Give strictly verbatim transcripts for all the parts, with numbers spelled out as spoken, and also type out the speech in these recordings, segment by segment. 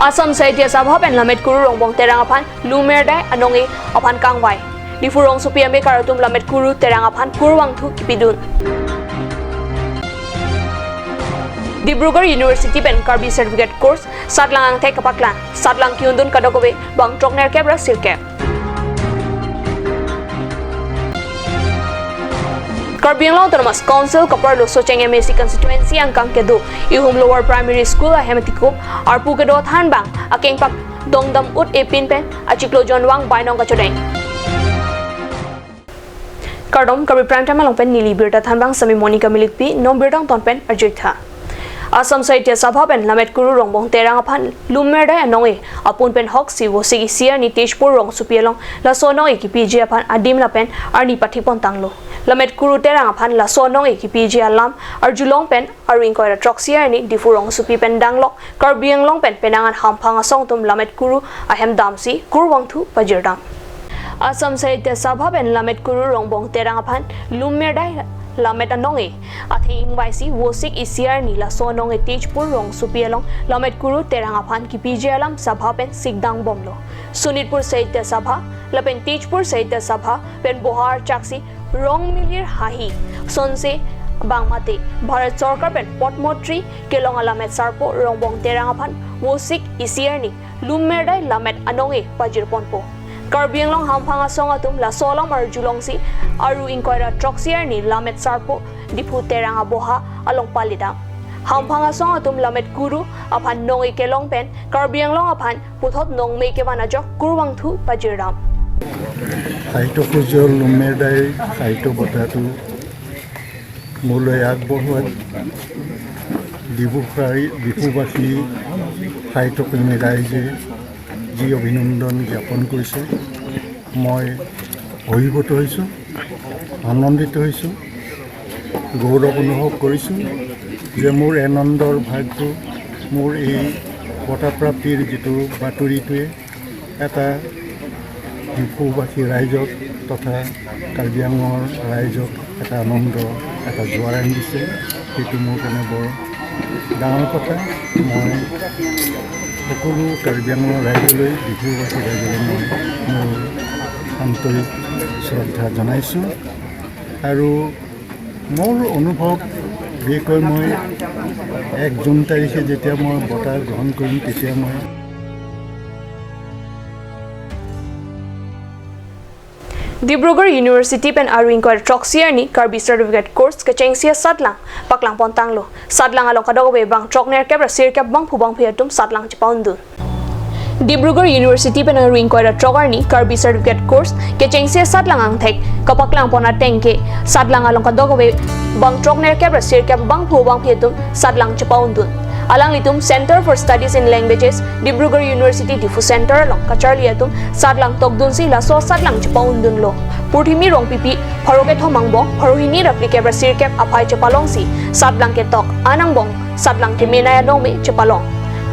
Assam Sahitya Sabha pen Lammet Kuru Rongbong Terang aphan Lummerdai anong-e aphan kangvai. Diphu rongsopi amekar atum Lammet Kuru Terang aphan kurvangthu kipidun. Dibrugarh University pen Karbi Certificate Course satlang angthek kapaklang. Satlang ki-undun kadokave bang throknerkep ra sirkep. Karbi Anglong Autonomous Council kaparlo Socheng M A C constituency angkang kedo Ihum Lower Primary School ahem tikup arpu kedo thanbang akengpak dongdam ut-e pin pen achiklo jonvang bainong kachodeng. Kardom, Karbi Prime Time along pen neli birta thanbang sami Monica Milikpi, non birta angton pen arjuitha. Assam Sahitya Sabha pen Lammet Kuru Rongbong Terang aphan Lummerdai anong-e apun pen hoksi Vosik isi arni Tezpur rongsopi along laso anong-e kipiji aphan adim lapen arni pathipontanglo. Lammet Kuru Terang aphan laso anong-e kipiji alam arjulong pen aru ingkoi ra throksi arni Diphu rongsopi pen danglok Karbi Anglong pen penang an hamphang asong atum Lammet Kuru ahem damsi kurvangthu pajirdam. Assam Sahitya Sabha pen Lammet Kuru Rongbong Terang aphan Lummerdai Lammet anong-e athe ingvaisi Vosik isi arni laso anong-e Tezpur rongsopi along Lammet Kuru Terang aphan kipiji alam sabha pen sikdangbomlo. Sonitpur Sahitya Sabha lapen Tezpur Sahitya Sabha pen bohar chaksi rong milir hahi sonse bang mate Bharat Sorkar pen Padma Shri kelong alammet sarpo Rongbong Terang aphan Vosik isi arni Lummerdai Lammet anong-e pajirponpo. Karbi Anglong hamphang asong atum laso alam arjulongsi aru ingkoi ra throksi arni Lammet sarpo Diphu Terang aboha along palidam. Hamphang asong atum Lammet Kuru aphan nong-e kelong pen Karbi Anglong aphan puthot nongme kevan ajok kurvangthu pajirdam. সাহিত্য সূৰ্য লুমেৰদাইৰ সাহিত্য বঁটাটো মোলৈ আগবঢ়োৱাত ডিব্ৰুগড়, ডিব্ৰুবাসী সাহিত্যপ্ৰেমী ৰাইজে যি অভিনন্দন জ্ঞাপন কৰিছে, মই অভিভূত হৈছোঁ, আনন্দিত হৈছোঁ, গৌৰৱ অনুভৱ কৰিছোঁ যে মোৰ আনন্দৰ ভাগটো, মোৰ এই বঁটা প্ৰাপ্তিৰ যিটো বাতৰিটোৱে এটা ডিফুবাসী ৰাইজক তথা কাৰ্বি আংলঙৰ ৰাইজক এটা আনন্দ, এটা জোৱাৰ আনি দিছে। সেইটো মোৰ কাৰণে বৰ ডাঙৰ কথা। মই সকলো কাৰ্বি আংলঙৰ ৰাইজলৈ, ডিফুবাসী ৰাইজলৈ মই মোৰ আন্তৰিক শ্ৰদ্ধা জনাইছোঁ। আৰু মোৰ অনুভৱ বিশেষকৈ মই এক জুন তাৰিখে যেতিয়া মই বঁটা গ্ৰহণ কৰিম, তেতিয়া মই Dibrugarh University pen aru ingkoi throksi arni Karbi Certificate Course kechengsi asatlang paklangpontanglo. Satlang along kadokave bang throknerkep ra sirkep bangphu bangphi atum satlang chepaundun. Dibrugarh University pen aru ingkoi ra throk arni Karbi Certificate Course kechengsi asatlang angthek kapaklangpon ateng ke satlang along kadokave bang throknerkep ra sirkep bangphu bangphi atum satlang chepaundun. Alanglitum Center for Studies in Languages, Dibrugarh University Diphu Center along kacharli atum satlang tokdunsi laso satlang chepaundunlo. Purthimi Rongpipi, pharo kethom angbong pharo hini ra phlikep ra sirkep aphai chepalongsi satlang ketok, an angbong satlang kemenei anong me chepalong.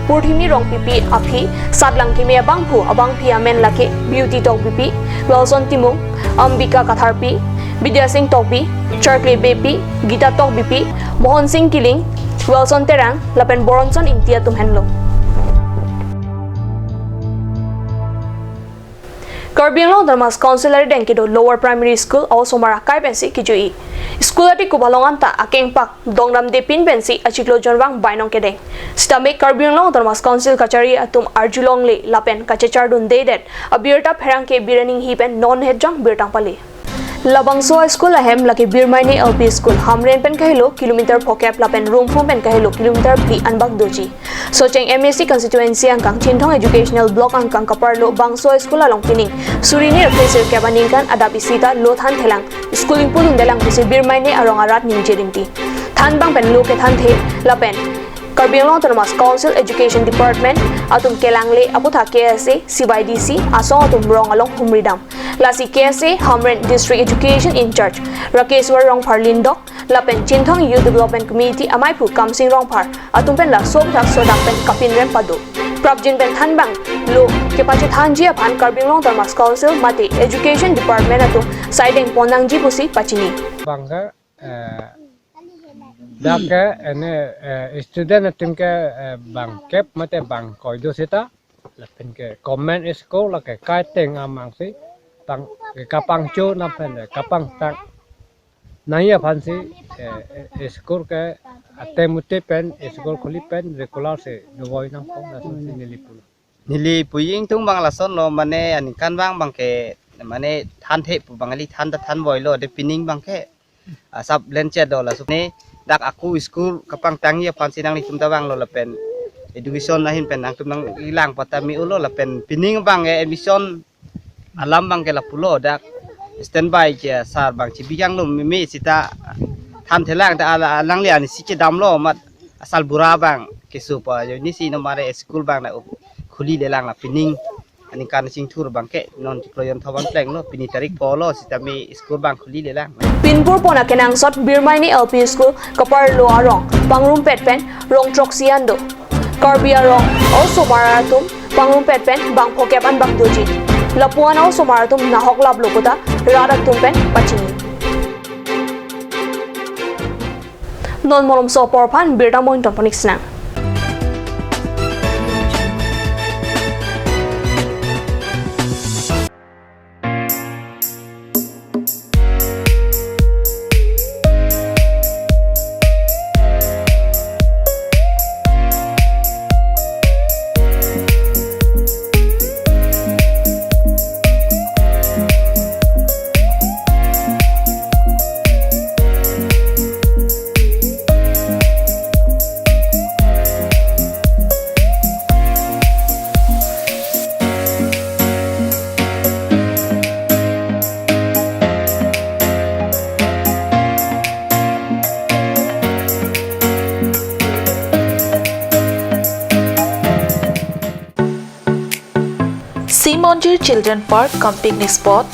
Purthimi Rongpipi aphi satlang keme abangphu abangphi amen lake Beauty Tokbipi, Wilson Timung, Ambika Katharpi, Bidya Singh Tokbi, Charkle Beypi, Gita Tokbipi, Mohon Singh Killing, Wilson Terang lapen Boronson Ingti atum henlo. Karbi Anglong Autonomous Council arideng kedo Lower Primary School a-osomar akai pensi kejui. School atikup along anta akengpak dongdamde pin pensi achiklo jonvang bainong kedeng. Sitame Karbi Anglong Autonomous Council kachari atum arjulongle lapen kachechardundedet abirta pherangke Biren Inghi pen non hetjang birta pali. Labangso a-school ahem lake Birmaine L P School, Hamren pen kahelo kilometer phokep lapen Rumphum pen kahelo kilometer phli anbak doji. Socheng M A C constituency angkang Chinthong Educational Block angkang kaparlo bangso a-school along pining suri hini ra phli sirkep aningkan adap isi ta lo thanthelang, school ingpudundelang pusi Birmaine arong arat ningje rinti. Thanbang pen lo kethanthe lapen Karbi Anglong Autonomous Council Education Department atum kelangle aputhak K S A, C Y D C asong atum rong along humridam. Lasi K S A Hamren District Education in-charge Rakeshwar Rongphar Lindok lapen Chinthong Youth Development Committee amaiphu Kamsing Rongphar atum pen laso aputhak sodak pen kapinrem pado. Prapjin pen thanbang lo kepachethanji aphan Karbi Anglong Autonomous Council mate Education Department atum saideng ponnangji pusi pachini. Bangga, eh, Dak ke ene, eh, student atum ke, eh, bangkep mate bang koi do seta. Lapen ke comment school lake kaiteng amang si. Bang ke kapangcho lapen ke kapangtang nangji aphan si, eh, eh, school ke atem ute pen, school khuli pen regular si dovoi nangpo, lason si neli pulo. Neli pu ingtung abang lasonlo, mane aningkan abang abang ke, mane thanthe pu abang kali, than ta thanvoilo, de pining abang ke asap lenchet do, laso ne dak aku school kapangtangji aphan si nanglitum ta vanglo lapen education ahin pen nangtum nanglilang pata me-olo lapen pining abang ke admission alam abang ke lapulo, dak standby ke sar abang chibijanglo, meme seta thanthelang ta ala alangli ani si chedamlo amat asal bura abang keso pa yo ni si nomare school abang na up khuli lelang la pining aningkan chingthur abang ke non chiklo jon thoban plenglo, pini tarik polo sitame school abang khuli lelang. Pinpur pon akenangsot Birmaini L P School kaparlo arong pangrumpet pen rong throksi an do. Karbi arong osomar atum pangrumpet pen bang phokep an bang doji. Lapu-an osomar atum nahok laplo puta rat atum pen pachini. Non malomso apor aphan birta mo ington panik sinang. Simonjir Children Park cum picnic spot,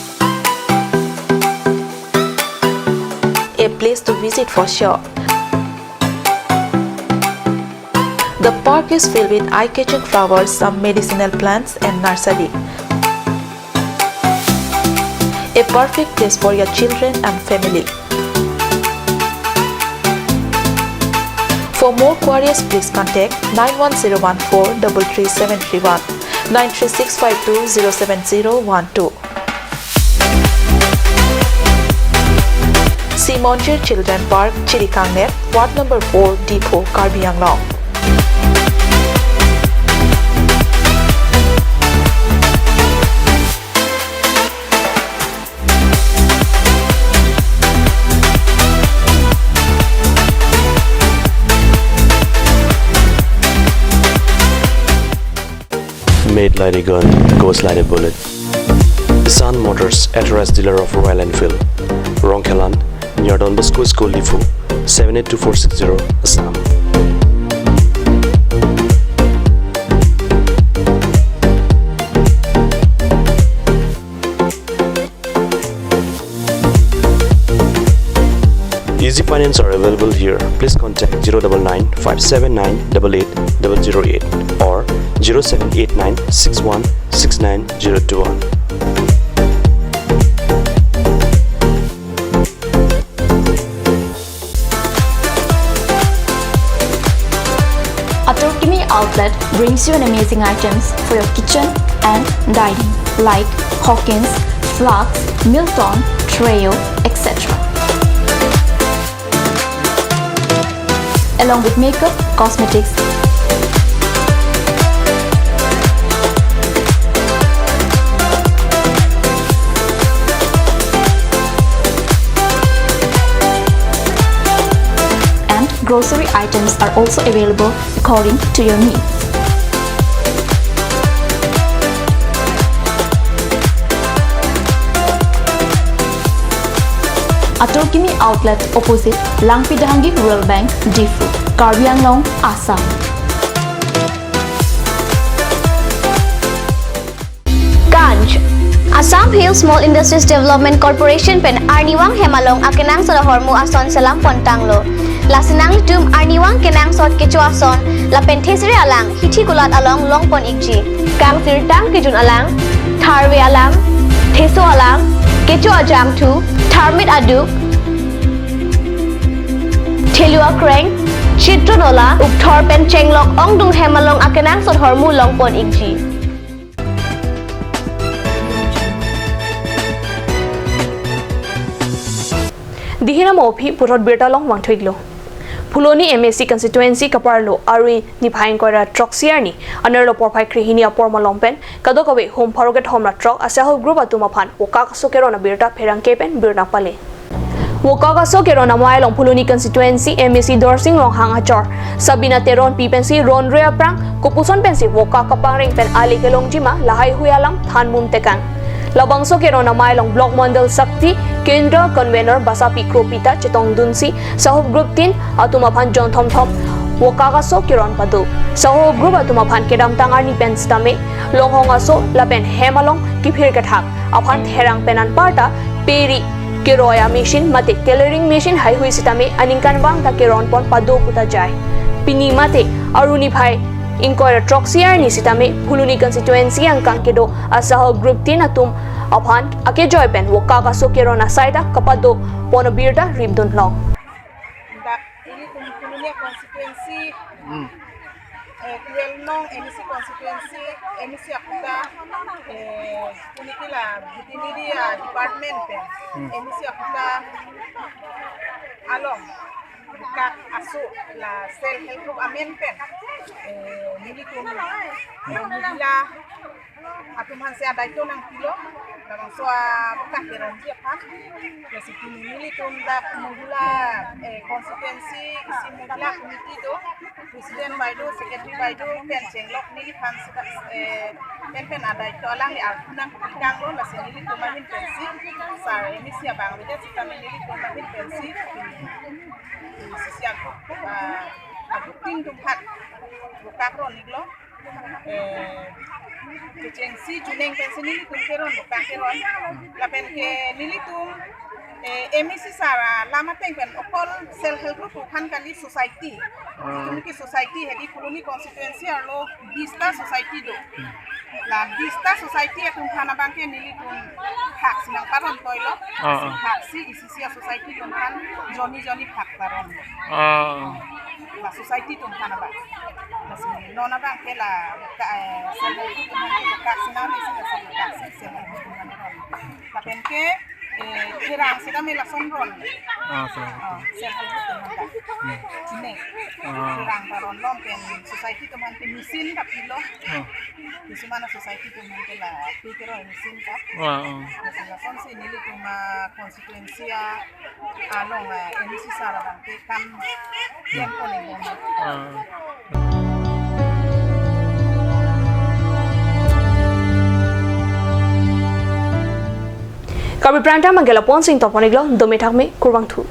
a place to visit for sure. The park is filled with eye-catching flowers, some medicinal plants, and nursery. A perfect place for your children and family. For more queries, please contact nine one zero one four double three seven three one, nine three six five two zero seven zero one two. Simonjir Children Park, Chirikangnet, Ward number four, Diphu, Karbi Anglong. Made like a gun, goes like a bullet. Sun Motors, authorized dealer of Royal Enfield. Rongkhelan, near Don Bosco School, Diphu, seven eight two four six zero, Assam. Easy finance are available here. Please contact zero double nine five seven nine double eight double zero eight or zero seven eight nine six one six nine zero two one. Atur Kimi Outlet brings you an amazing items for your kitchen and dining, like Hawkins, Flux, Milton, Treo, et cetera. Along with makeup, cosmetics, and grocery items are also available according to your needs. Atur Kimi Outlet, opposite Langpi Dehangi Rural Bank, Diphu, Karbi Anglong, Assam. Ganj. Assam Hill Small Industries Development Corporation pen arnivang hem along akenangsot ahormu ason selam pon tanglo. Lasi nanglitum arnivang kenangsot kecho ason lapen thesere alang hithi kulat along long pon ikji. Kangsirtang kejun alang, tharve alang, theso alang, kecho ajangthu, tharmit aduk, Thelua kreng, Chitronola, Ukthor pen Chenglok ongdung hem along akenangsot ahormu longpon ikji. Dihin amo aphi puthot birta along vangthu-iklo. Phuloni M A C constituency kaparlo Arui niphai ingkoi ra throksi arni anerlo porphai krehini apor malom pen kadokave hum pharo kethom ra throk a self help group atum aphan Wokak Aso Keron abirta pherangke pen birta pale. Wokak Aso Keron amei along Phuloni constituency M A C Dorsing Ronghang achor Sabina Teronpi pensi ronre aphrang kopuson pensi wokak kapangreng pen ale kelongji ma lahaihui alam thanmum tekang. Labangso keron amei along Block Mandal Shakti Kendra convener Basapi Kropita chetongdunsi self help group tin atum aphan jon thomthom Wokak Aso Keron pado. Self help group atum aphan kedamtang arni pen sitame longhong aso lapen hem along kiphir kethak aphan therang pen anparta peri keroi a-machine mate tailoring machine haihui sitame aningkanvang ta keronpon pado pu ta jai. Pini mate Arui niphai ingkoi ra throksi arni sitame Phuloni constituency angkang kedo a self help group tin atum aphan akejoi pen Wokak Aso Keron asai ta kapadopon abirta ripdunlong. Dak ilitum Phuloni constituency, Hmm. eh, twelve nong M A C constituency, M A C akuta, eh, punitila veterinary, ah, department pen, Hmm. M A C akuta along Wokak Aso la self help group amen pen, eh, nelitum, eh, mohila atum aphansi adaito nangpilo, labangso a-wokak keronji aphan. Lasi pini nelitum dak mohila, eh, constituency isi mohila committee do, president bai do, secretary bai do, pen Chenglok neliphan sita, eh, pen pen adaito alangli arju nangpikanglo, lasi nelitum ahin pensi, sar M A C abang avedet sitame nelitum ahin pensi, sisi aku, ah, aku tin atum aphan wokak ron-iklo. Eh, kechengsi chuneng pensi nelitum keron, wokak keron. Lapen ke nelitum, eh, M A C sar alam ateng pen okol self help group aphan kali, society. Ah. Itum ke society hedi Phuloni constituency arlo bista society do. La bista society atum aphan abang ke nelitum phak si nangparon toilo. Ah, ah. Phak si isi isi a-society atum aphan jonni jonni phak paron. Ah. La society atum aphan abang. Lasi non abang ke la ka, eh, self help group atum aphan ke la kasinam isi, lasi kasinam self help group atum aphan. Lapen ke, eh, therang sitame lason ron. Ah, so. Ah, self help group atum aphan ta. Hmm. Chine. Ah. Therang paron lom pen society atum aphan ke machine ta pilo. Ah. Kisuman a-society atum aphan ke la pi keroi machine ta. Ah, ah. Lasi lasonsi nelitum a-constituency along, eh, M A C sar abang ke kam klempon ingbom. Ah. Karbi Prime Time abangke lapu-an si ingtonpon-iklo, dome thakme, kurvangthu.